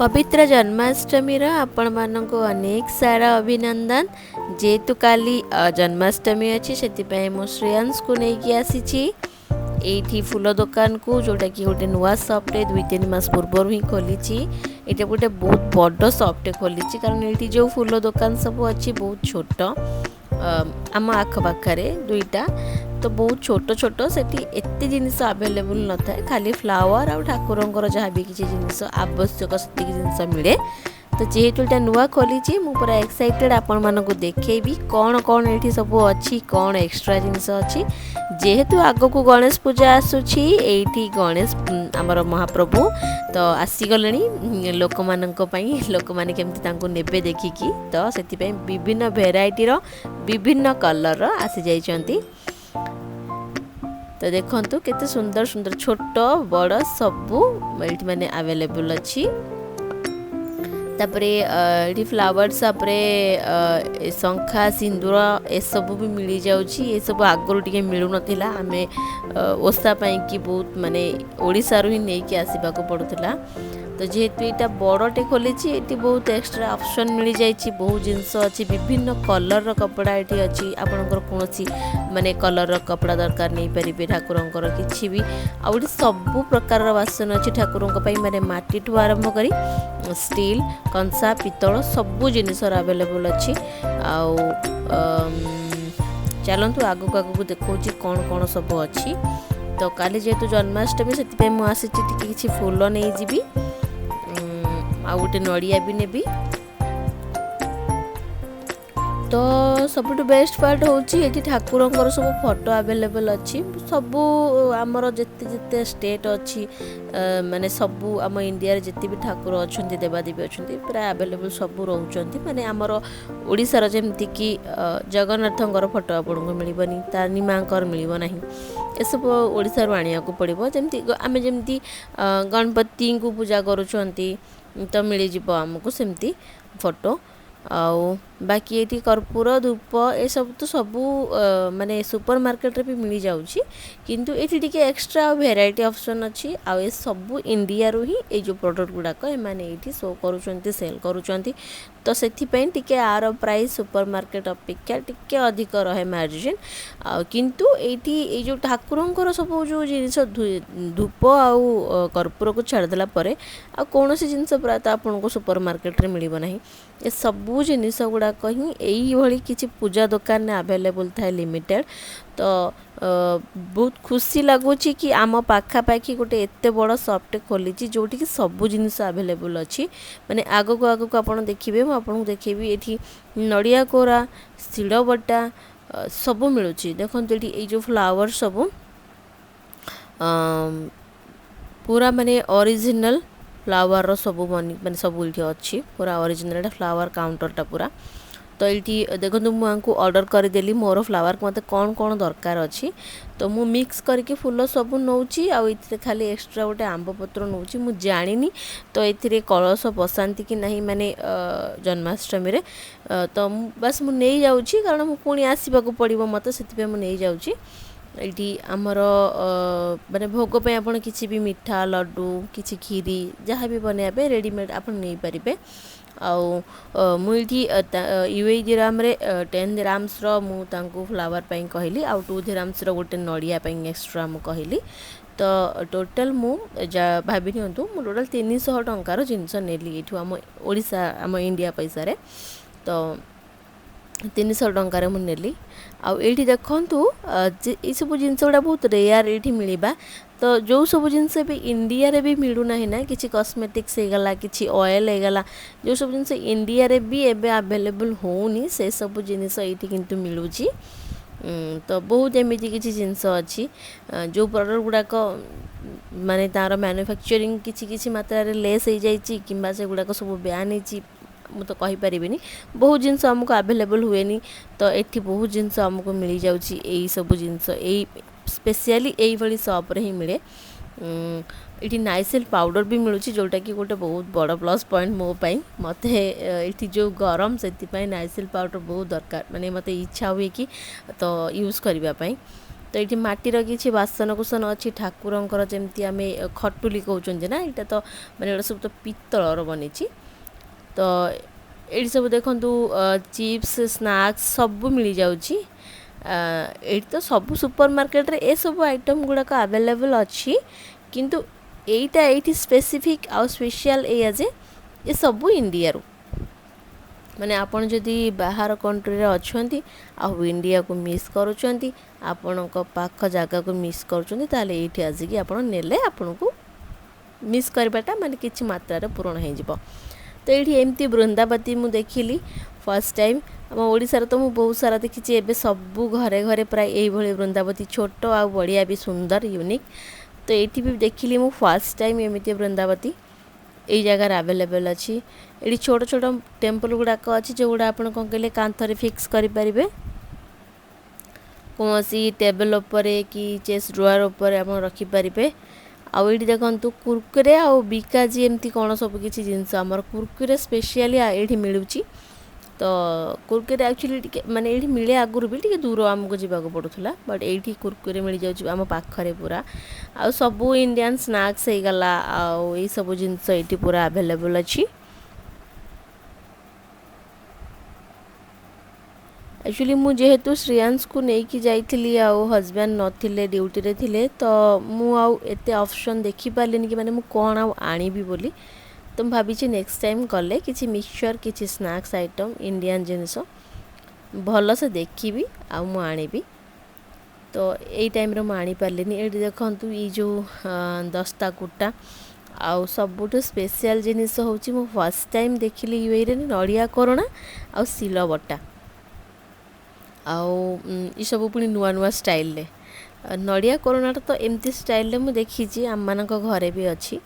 ପବିତ୍ର ଜନ୍ମାଷ୍ଟମୀର ଆପଣମାନଙ୍କୁ ଅନେକ ସାରା ଅଭିନନ୍ଦନ। ଯେହେତୁ କାଲି ଜନ୍ମାଷ୍ଟମୀ ଅଛି, ସେଥିପାଇଁ ମୁଁ ଶ୍ରେୟାଂଶକୁ ନେଇକି ଆସିଛି ଏଇଠି ଫୁଲ ଦୋକାନକୁ, ଯେଉଁଟାକି ଗୋଟେ ନୂଆ ସପ୍ଟେ 2-3 ମାସ ପୂର୍ବରୁ ହିଁ ଖୋଲିଛି। ଏଇଟା ଗୋଟେ ବହୁତ ବଡ଼ ସପ୍ଟେ ଖୋଲିଛି, କାରଣ ଏଇଠି ଯେଉଁ ଫୁଲ ଦୋକାନ ସବୁ ଅଛି ବହୁତ ଛୋଟ। ଆମ ଆଖପାଖରେ ଦୁଇଟା ତ ବହୁତ ଛୋଟ ଛୋଟ, ସେଠି ଏତେ ଜିନିଷ ଆଭେଲେବୁଲ୍ ନଥାଏ। ଖାଲି ଫ୍ଲାୱାର ଆଉ ଠାକୁରଙ୍କର ଯାହା ବି କିଛି ଜିନିଷ ଆବଶ୍ୟକ, ସେତିକି ଜିନିଷ ମିଳେ। ତ ଯେହେତୁ ଏଇଟା ନୂଆ ଖୋଲିଛି, ମୁଁ ପୁରା ଏକ୍ସାଇଟେଡ଼ ଆପଣମାନଙ୍କୁ ଦେଖେଇବି କ'ଣ କ'ଣ ଏଇଠି ସବୁ ଅଛି, କ'ଣ ଏକ୍ସଟ୍ରା ଜିନିଷ ଅଛି। ଯେହେତୁ ଆଗକୁ ଗଣେଶ ପୂଜା ଆସୁଛି, ଏଇଠି ଗଣେଶ ଆମର ମହାପ୍ରଭୁ ତ ଆସିଗଲେଣି ଲୋକମାନଙ୍କ ପାଇଁ, ଲୋକମାନେ କେମିତି ତାଙ୍କୁ ନେବେ ଦେଖିକି, ତ ସେଥିପାଇଁ ବିଭିନ୍ନ ଭେରାଇଟିର ବିଭିନ୍ନ କଲର୍ର ଆସିଯାଇଛନ୍ତି। ତ ଦେଖନ୍ତୁ କେତେ ସୁନ୍ଦର ସୁନ୍ଦର, ଛୋଟ ବଡ଼ ସବୁ ଏଇଠି ମାନେ ଆଭେଲେବୁଲ୍ ଅଛି। ତାପରେ ଏଠି ଫ୍ଲାୱାର ସପ୍ରେ ଶଙ୍ଖା, ସିନ୍ଦୁର ଏସବୁ ବି ମିଳିଯାଉଛି। ଏସବୁ ଆଗରୁ ଟିକେ ମିଳୁନଥିଲା, ଆମେ ଓଷା ପାଇଁକି ବହୁତ ମାନେ ଓଡ଼ିଶାରୁ ହିଁ ନେଇକି ଆସିବାକୁ ପଡ଼ୁଥିଲା। ତ ଯେହେତୁ ଏଇଟା ବଡ଼ଟେ ଖୋଲିଛି, ଏଠି ବହୁତ ଏକ୍ସଟ୍ରା ଅପସନ୍ ମିଳିଯାଇଛି, ବହୁତ ଜିନିଷ ଅଛି। ବିଭିନ୍ନ କଲର୍ର କପଡ଼ା ଏଠି ଅଛି। ଆପଣଙ୍କର କୌଣସି ମାନେ କଲର୍ର କପଡ଼ା ଦରକାର, ନେଇପାରିବେ ଠାକୁରଙ୍କର କିଛି ବି। ଆଉ ଏଠି ସବୁ ପ୍ରକାରର ବାସନ ଅଛି ଠାକୁରଙ୍କ ପାଇଁ, ମାନେ ମାଟିଠୁ ଆରମ୍ଭ କରି ଷ୍ଟିଲ୍, କଂସା, ପିତ୍ତଳ ସବୁ ଜିନିଷର ଆଭେଲେବୁଲ୍ ଅଛି। ଆଉ ଚାଲନ୍ତୁ ଆଗକୁ ଆଗକୁ ଦେଖାଉଛି କ'ଣ କ'ଣ ସବୁ ଅଛି। ତ କାଲି ଯେହେତୁ ଜନ୍ମାଷ୍ଟମୀ, ସେଥିପାଇଁ ମୁଁ ଆସିଛି, ଟିକେ କିଛି ଫୁଲ ନେଇଯିବି ଆଉ ଗୋଟେ ନଡ଼ିଆ ବି ନେବି। ତ ସବୁଠୁ ବେଷ୍ଟ ପାର୍ଟ ହେଉଛି ଏଠି ଠାକୁରଙ୍କର ସବୁ ଫଟୋ ଆଭେଲେବଲ୍ ଅଛି। ସବୁ ଆମର ଯେତେ ଯେତେ ଷ୍ଟେଟ୍ ଅଛି, ମାନେ ସବୁ ଆମ ଇଣ୍ଡିଆରେ ଯେତେ ବି ଠାକୁର ଅଛନ୍ତି, ଦେବାଦେବୀ ଅଛନ୍ତି, ପ୍ରାୟ ଆଭେଲେବଲ୍ ସବୁ ରହୁଛନ୍ତି। ମାନେ ଆମର ଓଡ଼ିଶାର ଯେମିତିକି ଜଗନ୍ନାଥଙ୍କର ଫଟୋ ଆପଣଙ୍କୁ ମିଳିବନି, ତାରିଣୀ ମାଆଙ୍କର ମିଳିବ ନାହିଁ, ଏସବୁ ଓଡ଼ିଶାରୁ ଆଣିବାକୁ ପଡ଼ିବ। ଯେମିତି ଆମେ ଯେମିତି ଗଣପତିଙ୍କୁ ପୂଜା କରୁଛନ୍ତି ତ ମିଳିଯିବ ଆମକୁ ସେମିତି ଫଟୋ। ଆଉ ବାକି ଏଇଠି କର୍ପୂର, ଧୂପ ଏସବୁ ତ ସବୁ ମାନେ ସୁପର ମାର୍କେଟରେ ବି ମିଳିଯାଉଛି, କିନ୍ତୁ ଏଇଠି ଟିକେ ଏକ୍ସଟ୍ରା ଆଉ ଭେରାଇଟି ଅପସନ୍ ଅଛି। ଆଉ ଏ ସବୁ ଇଣ୍ଡିଆରୁ ହିଁ ଏଇ ଯେଉଁ ପ୍ରଡ଼କ୍ଟ ଗୁଡ଼ାକ ଏମାନେ ଏଇଠି ଶୋ କରୁଛନ୍ତି, ସେଲ୍ କରୁଛନ୍ତି। ତ ସେଥିପାଇଁ ଟିକେ ଆର ପ୍ରାଇସ୍ ସୁପର ମାର୍କେଟ ଅପେକ୍ଷା ଟିକେ ଅଧିକ ରହେ ମାର୍ଜିନ୍। ଆଉ କିନ୍ତୁ ଏଇଠି ଏଇ ଯେଉଁ ଠାକୁରଙ୍କର ସବୁ ଯେଉଁ ଜିନିଷ, ଧୂପ ଆଉ କର୍ପୂରକୁ ଛାଡ଼ିଦେଲା ପରେ ଆଉ କୌଣସି ଜିନିଷ ପ୍ରାୟତଃ ଆପଣଙ୍କୁ ସୁପର ମାର୍କେଟରେ ମିଳିବ ନାହିଁ। ଏ ସବୁ ଜିନିଷ ଗୁଡ଼ାକ ହିଁ ଏଇଭଳି କିଛି ପୂଜା ଦୋକାନରେ ଆଭେଲେବୁଲ୍ ଥାଏ, ଲିମିଟେଡ଼। ତ ବହୁତ ଖୁସି ଲାଗୁଛି କି ଆମ ପାଖାପାଖି ଗୋଟେ ଏତେ ବଡ଼ ସପ୍ଟେ ଖୋଲିଛି, ଯେଉଁଠିକି ସବୁ ଜିନିଷ ଆଭେଲେବୁଲ୍ ଅଛି। ମାନେ ଆଗକୁ ଆଗକୁ ଆପଣ ଦେଖିବେ, ମୁଁ ଆପଣଙ୍କୁ ଦେଖେଇବି, ଏଠି ନଡ଼ିଆ କୋରା, ଶିଳବଟା ସବୁ ମିଳୁଛି। ଦେଖନ୍ତୁ ଏଠି ଏଇ ଯେଉଁ ଫ୍ଲାୱାର ସବୁ ପୁରା ମାନେ ଅରିଜିନାଲ୍ ଫ୍ଲାୱାରର ସବୁ ମାନେ ସବୁ ଏଇଠି ଅଛି, ପୁରା ଅରିଜିନାଲ୍ ଫ୍ଲାୱାର କାଉଣ୍ଟରଟା ପୁରା। ତ ଏଇଠି ଦେଖନ୍ତୁ, ମୁଁ ୟାଙ୍କୁ ଅର୍ଡ଼ର କରିଦେଲି ମୋର ଫ୍ଲାୱାର, ମୋତେ କ'ଣ କ'ଣ ଦରକାର ଅଛି। ତ ମୁଁ ମିକ୍ସ କରିକି ଫୁଲ ସବୁ ନେଉଛି, ଆଉ ଏଥିରେ ଖାଲି ଏକ୍ସଟ୍ରା ଗୋଟେ ଆମ୍ବ ପତ୍ର ନେଉଛି। ମୁଁ ଜାଣିନି ତ ଏଥିରେ କଳସ ବସାନ୍ତି କି ନାହିଁ, ମାନେ ଜନ୍ମାଷ୍ଟମୀରେ। ତ ମୁଁ ବାସ୍ ମୁଁ ନେଇଯାଉଛି, କାରଣ ମୁଁ ପୁଣି ଆସିବାକୁ ପଡ଼ିବ ମୋତେ, ସେଥିପାଇଁ ମୁଁ ନେଇଯାଉଛି। ଏଇଠି ଆମର ମାନେ ଭୋଗ ପାଇଁ ଆପଣ କିଛି ବି ମିଠା, ଲଡ଼ୁ, କିଛି କ୍ଷୀରି ଯାହା ବି ବନେଇବା ପାଇଁ ରେଡ଼ିମେଡ଼୍ ଆପଣ ନେଇପାରିବେ। ଆଉ ମୁଁ ଏଇଠି ୟୁଏ ଦିରାମରେ 10 ଦିରାମ୍ସର ମୁଁ ତାଙ୍କୁ ଫ୍ଲାୱାର ପାଇଁ କହିଲି, ଆଉ 2 ଦିରାମ୍ସର ଗୋଟେ ନଡ଼ିଆ ପାଇଁ ଏକ୍ସଟ୍ରା ମୁଁ କହିଲି। ତ ଟୋଟାଲ୍ ମୁଁ ଯା ଭାବି ନିଅନ୍ତୁ, ମୁଁ ଟୋଟାଲ୍ 300 ଟଙ୍କାର ଜିନିଷ ନେଲି ଏଇଠୁ, ଆମ ଓଡ଼ିଶା ଆମ ଇଣ୍ଡିଆ ପଇସାରେ ତ 300 ଟଙ୍କାରେ ମୁଁ ନେଲି। ଆଉ ଏଇଠି ଦେଖନ୍ତୁ ଯେ ଏଇସବୁ ଜିନିଷ ଗୁଡ଼ା ବହୁତ ରେୟାର ଏଇଠି ମିଳିବା। ତ ଯେଉଁ ସବୁ ଜିନିଷ ବି ଇଣ୍ଡିଆରେ ବି ମିଳୁନାହିଁ ନା, କିଛି କସ୍ମେଟିକ୍ସ ହେଇଗଲା, କିଛି ଅଏଲ୍ ହେଇଗଲା, ଯେଉଁ ସବୁ ଜିନିଷ ଇଣ୍ଡିଆରେ ବି ଏବେ ଆଭେଲେବୁଲ୍ ହେଉନି, ସେସବୁ ଜିନିଷ ଏଇଠି କିନ୍ତୁ ମିଳୁଛି। ତ ବହୁତ ଏମିତି କିଛି ଜିନିଷ ଅଛି, ଯେଉଁ ପ୍ରଡ଼କ୍ଟ ଗୁଡ଼ାକ ମାନେ ତା'ର ମ୍ୟାନୁଫ୍ୟାକ୍ଚରିଂ କିଛି କିଛି ମାତ୍ରାରେ ଲେସ୍ ହେଇଯାଇଛି କିମ୍ବା ସେଗୁଡ଼ାକ ସବୁ ବ୍ୟାନ୍ ହେଇଛି, ମୁଁ ତ କହିପାରିବିନି। ବହୁତ ଜିନିଷ ଆମକୁ ଆଭେଲେବୁଲ୍ ହୁଏନି, ତ ଏଠି ବହୁତ ଜିନିଷ ଆମକୁ ମିଳିଯାଉଛି। ଏଇ ସବୁ ଜିନିଷ ଏଇ ସ୍ପେସିଆଲି ଏଇଭଳି ସପ୍ରେ ହିଁ ମିଳେ। ଏଠି ନାଇସିଲ୍ ପାଉଡ଼ର ବି ମିଳୁଛି, ଯେଉଁଟାକି ଗୋଟେ ବହୁତ ବଡ଼ ପ୍ଲସ୍ ପଏଣ୍ଟ ମୋ ପାଇଁ। ମୋତେ ଏଠି ଯେଉଁ ଗରମ, ସେଥିପାଇଁ ନାଇସିଲ୍ ପାଉଡ଼ର ବହୁତ ଦରକାର, ମାନେ ମୋତେ ଇଚ୍ଛା ହୁଏ କି ତ ୟୁଜ୍ କରିବା ପାଇଁ। ତ ଏଇଠି ମାଟିର କିଛି ବାସନ କୁସନ ଅଛି ଠାକୁରଙ୍କର, ଯେମିତି ଆମେ ଖଟୁଲି କହୁଛନ୍ତି ନା, ଏଇଟା ତ ମାନେ ଏଇଟା ସବୁ ତ ପିତ୍ତଳର ବନିଛି। ତ ଏଇଠି ସବୁ ଦେଖନ୍ତୁ ଚିପ୍ସ, ସ୍ନାକ୍ସ ସବୁ ମିଳିଯାଉଛି। ଏଇଠି ତ ସବୁ ସୁପର ମାର୍କେଟରେ ଏସବୁ ଆଇଟମ୍ ଗୁଡ଼ାକ ଆଭେଲେବଲ୍ ଅଛି, କିନ୍ତୁ ଏଇଟା ଏଇଠି ସ୍ପେସିଫିକ୍ ଆଉ ସ୍ପେଶିଆଲ୍ ଏଇଆ ଯେ ଏସବୁ ଇଣ୍ଡିଆରୁ। ମାନେ ଆପଣ ଯଦି ବାହାର କଣ୍ଟ୍ରିରେ ଅଛନ୍ତି ଆଉ ଇଣ୍ଡିଆକୁ ମିସ୍ କରୁଛନ୍ତି, ଆପଣଙ୍କ ପାଖ ଜାଗାକୁ ମିସ୍ କରୁଛନ୍ତି, ତାହେଲେ ଏଇଠି ଆସିକି ଆପଣ ନେଲେ ଆପଣଙ୍କୁ ମିସ୍ କରିବାଟା ମାନେ କିଛି ମାତ୍ରାରେ ପୂରଣ ହେଇଯିବ। ତ ଏଇଠି ଏମିତି ବୃନ୍ଦାବତୀ ମୁଁ ଦେଖିଲି ଫାର୍ଷ୍ଟ ଟାଇମ୍। ଆମ ଓଡ଼ିଶାରେ ତ ମୁଁ ବହୁତ ସାରା ଦେଖିଛି, ଏବେ ସବୁ ଘରେ ଘରେ ପ୍ରାୟ ଏଇଭଳି ବୃନ୍ଦାବତୀ, ଛୋଟ ଆଉ ବଢ଼ିଆ ବି ସୁନ୍ଦର ୟୁନିକ୍। ତ ଏଇଠି ବି ଦେଖିଲି ମୁଁ ଫାର୍ଷ୍ଟ ଟାଇମ୍ ଏମିତି ବୃନ୍ଦାବତୀ ଏଇ ଜାଗାରେ ଆଭେଲେବଲ୍ ଅଛି। ଏଠି ଛୋଟ ଛୋଟ ଟେମ୍ପଲ୍ ଗୁଡ଼ାକ ଅଛି, ଯେଉଁଗୁଡ଼ା ଆପଣ କ'ଣ କହିଲେ କାନ୍ଥରେ ଫିକ୍ସ କରିପାରିବେ, କୌଣସି ଟେବଲ୍ ଉପରେ କି ଚେଷ୍ଟ ଡ୍ରୟାର୍ ଉପରେ ଆପଣ ରଖିପାରିବେ। ଆଉ ଏଇଠି ଦେଖନ୍ତୁ କୁରକୁରେ ଆଉ ବିକାଜି ଏମିତି କ'ଣ ସବୁ କିଛି ଜିନିଷ, ଆମର କୁରକୁରେ ସ୍ପେଶିଆଲି ଏଇଠି ମିଳୁଛି। ତ କୁରକୁରେ ଆକ୍ଚୁଆଲି ଟିକେ ମାନେ ଏଇଠି ମିଳେ, ଆଗରୁ ବି ଟିକେ ଦୂର ଆମକୁ ଯିବାକୁ ପଡ଼ୁଥିଲା, ବଟ୍ ଏଇଠି କୁରକୁରେ ମିଳିଯାଉଛି ଆମ ପାଖରେ ପୁରା। ଆଉ ସବୁ ଇଣ୍ଡିଆନ୍ ସ୍ନାକ୍ସ ହେଇଗଲା, ଆଉ ଏଇସବୁ ଜିନିଷ ଏଇଠି ପୁରା ଆଭେଲେବଲ୍ ଅଛି। ଆକ୍ଚୁଆଲି ମୁଁ ଯେହେତୁ ଶ୍ରେୟାଂଶକୁ ନେଇକି ଯାଇଥିଲି ଆଉ ହଜବ୍ୟାଣ୍ଡ ନଥିଲେ, ଡ୍ୟୁଟିରେ ଥିଲେ, ତ ମୁଁ ଆଉ ଏତେ ଅପସନ୍ ଦେଖିପାରିଲିନି କି ମାନେ ମୁଁ କ'ଣ ଆଉ ଆଣିବି ବୋଲି। ତ ମୁଁ ଭାବିଛି ନେକ୍ସଟ ଟାଇମ୍ ଗଲେ କିଛି ମିକ୍ସଚର୍, କିଛି ସ୍ନାକ୍ସ ଆଇଟମ୍, ଇଣ୍ଡିଆନ୍ ଜିନିଷ ଭଲସେ ଦେଖିବି ଆଉ ମୁଁ ଆଣିବି। ତ ଏଇ ଟାଇମ୍ରେ ମୁଁ ଆଣିପାରିଲିନି। ଏଇଠି ଦେଖନ୍ତୁ ଏଇ ଯେଉଁ ଦସ୍ତା କୁଟା, ଆଉ ସବୁଠୁ ସ୍ପେଶିଆଲ୍ ଜିନିଷ ହେଉଛି ମୁଁ ଫାର୍ଷ୍ଟ ଟାଇମ୍ ଦେଖିଲି ୟୁଏରେ ନଡ଼ିଆ କୋରଣା ଆଉ ଶିଲବଟା, ଆଉ ଏସବୁ ପୁଣି ନୂଆ ନୂଆ ଷ୍ଟାଇଲ୍ରେ। ନଡ଼ିଆ କୋରଣାଟା ତ ଏମିତି ଷ୍ଟାଇଲ୍ରେ ମୁଁ ଦେଖିଛି, ଆମମାନଙ୍କ ଘରେ ବି ଅଛି,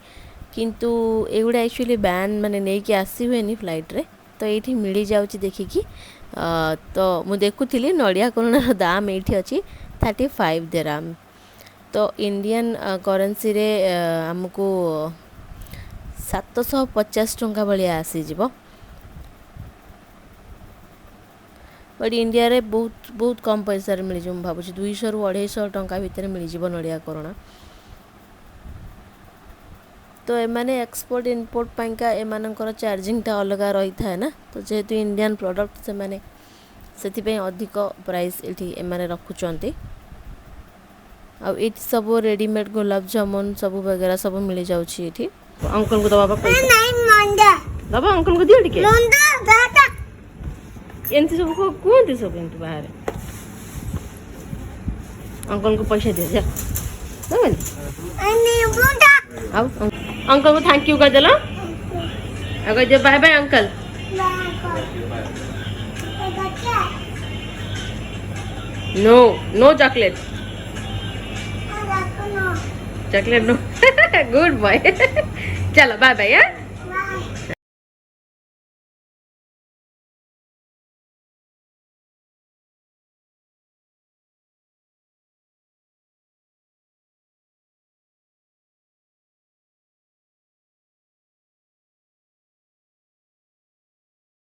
କିନ୍ତୁ ଏଗୁଡ଼ା ଆକ୍ଚୁଆଲି ବ୍ୟାନ୍ ମାନେ ନେଇକି ଆସି ହୁଏନି ଫ୍ଲାଇଟ୍ରେ, ତ ଏଇଠି ମିଳିଯାଉଛି ଦେଖିକି। ତ ମୁଁ ଦେଖୁଥିଲି ନଡ଼ିଆ କୋରଣାର ଦାମ ଏଇଠି ଅଛି 35 ଦେରାମ। ତ ଇଣ୍ଡିଆନ୍ କରେନ୍ସିରେ ଆମକୁ 750 ଟଙ୍କା ଭଳିଆ ଆସିଯିବ। ବଟ୍ ଇଣ୍ଡିଆରେ ବହୁତ ବହୁତ କମ୍ ପଇସାରେ ମିଳିଯିବ, ମୁଁ ଭାବୁଛି 200ରୁ 250 ଟଙ୍କା ଭିତରେ ମିଳିଯିବ ନଡ଼ିଆ କୋରଣା। ତ ଏମାନେ ଏକ୍ସପୋର୍ଟ ଇମ୍ପୋର୍ଟ ପାଇଁକା ଏମାନଙ୍କର ଚାର୍ଜିଂଟା ଅଲଗା ରହିଥାଏ ନା, ତ ଯେହେତୁ ଇଣ୍ଡିଆନ୍ ପ୍ରଡ଼କ୍ଟ ସେମାନେ ସେଥିପାଇଁ ଅଧିକ ପ୍ରାଇସ୍ ଏଠି ଏମାନେ ରଖୁଛନ୍ତି। ଆଉ ଏଇଠି ସବୁ ରେଡ଼ିମେଡ଼୍ ଗୋଲାପଜାମୁନ ସବୁ ବଗେରା ସବୁ ମିଳିଯାଉଛି ଏଠି। ଅଙ୍କଲକୁ ଦବା ପଇସା ଦବା, ଅଙ୍କଲକୁ ଦିଅ ଟିକେ। ଏମିତି ସବୁ କୁହନ୍ତି ସବୁ ଏମିତି ବାହାରେ। ଅଙ୍କଲକୁ ପଇସା ଦିଅ, ଯା ଦେବନି। ଆଉ ଅଙ୍କଲକୁ thank you କହିଦେଲ, ଆଉ କହିଦିଅ bye bye uncle. No, no chocolate. Chocolate no. Good boy. चलो बाय बाय।